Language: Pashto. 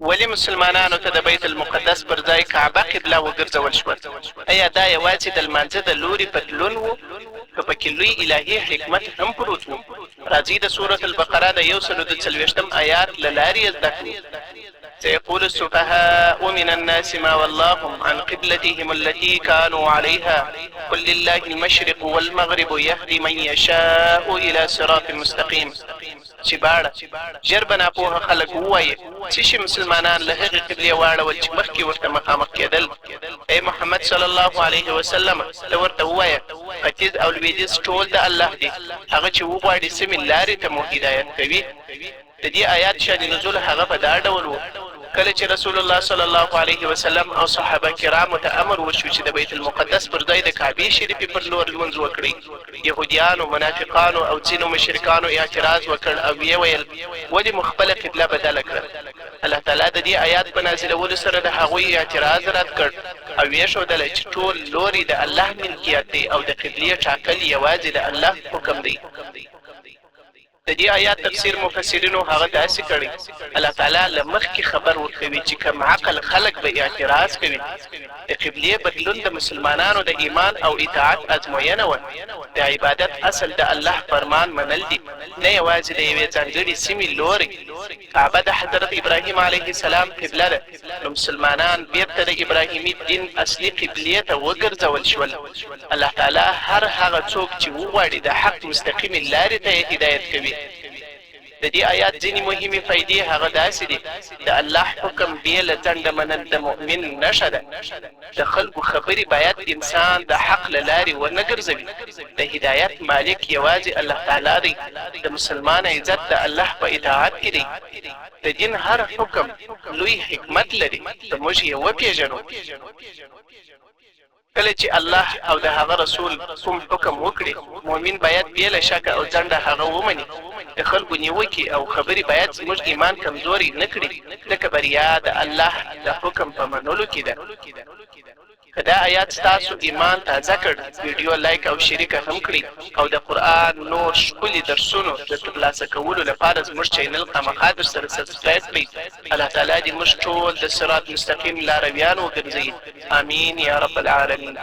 ولې مسلمانانو ته د بیت المقدس پر ځای کعبه قبله وګرځول شوه؟ ایا دا یوازې د لمانځه د لوري بدلون و، که پکې لوی الهي حکمت هم پروت و؟ راځئ د سورة البقره د یو سلو د څلوېښتم آیات له لارې یې زده کړو. سيقول السفهاء من الناس ما ولاهم عن قبلتهم التي كانوا عليها قل لله المشرق والمغرب يهدي من يشاء إلى صراط مستقيم. ژباړه، ژر به ناپوهه خلک ووايي، څه شي مسلمانان له هغې قبلې واړول چې مخکې ورته مخامخ کېدل؟ ای محمد صلی الله علیه وسلم! ته ورته ووایه، ختیځ او لوېدیځ ټول د الله دي، هغه چې وغواړي سمې لارې ته مو هدایت کوي. د دې آیات شان نزول هغه په دا ډول وو، کله چې رسول الله صلی الله علیه وسلم او صحابه کرامو ته امر وشو چې د بیت المقدس پر ځای د کعبې شریفې پر لور لمونځ وکړئ، یهودیانو، منافقانو او ځینو مشرکانو اعتراض وکړ او ویې ویل، ولې مو خپله قبله بدله کړه؟ الله تعالی د دې آیات په نازلولو سره د هغوی اعتراض رد کړ او ویې ښودله چې ټول لوری د الله ملکیت دی او د قبلې ټاکل یوازې د الله حکم دی. د دې آیات تفسیر مفسرینو هغه داسې کړی، الله تعالی له مخکې خبر ورکوي چې کم عقل خلک به اعتراض کوي. د قبلې بدلون د مسلمانانو د ایمان او اطاعت ازموینه وه. د عبادت اصل د الله فرمان منل دي، نه یوازې د یوې ځانګړې سیمې لوری. کعبه د حضرت ابراهیم علیه السلام قبله ده، نو مسلمانان بیرته د ابراهیمي دین اصلي قبلې ته وګرځول شول. الله تعالی هر هغه څوک چې وغواړي د حق مستقیمې لارې ته یې هدایت کوي. د دې آیات ځینې مهمې فایدې هغه داسې دي، د الله حکم بې له ځنډه منل د مؤمن نښه ده. د خلکو خبرې باید انسان د حق له لارې ونه ګرځوي. د هدایت مالک یوازې الله تعالی دی. د مسلمان عزت د الله په اطاعت کې دی. د دین هر حکم لوی حکمت لري، که موږ یې وپېژنو. کله چې الله او د هغه رسول کوم حکم وکړي، مؤمن باید بې له شکه او ځنډه هغه ومني. د خلکو نیوکې او خبرې باید زموږ ایمان کمزوری نه کړي، ځکه بریا د الله د حکم په منلو کې ده. که دا آیات ستاسو ایمان تازه کړ، ویډیو لایک او شریکه هم کړئ او د قرآن نور ښکلي درسونو د ترلاسه کولو لپاره زموږ چینل خامخا درسره سبسکرایب کړئ. الله تعالی دې موږ ټول د صراط مستقیم لارویان وګرځوي. آمین یا رب العالمین.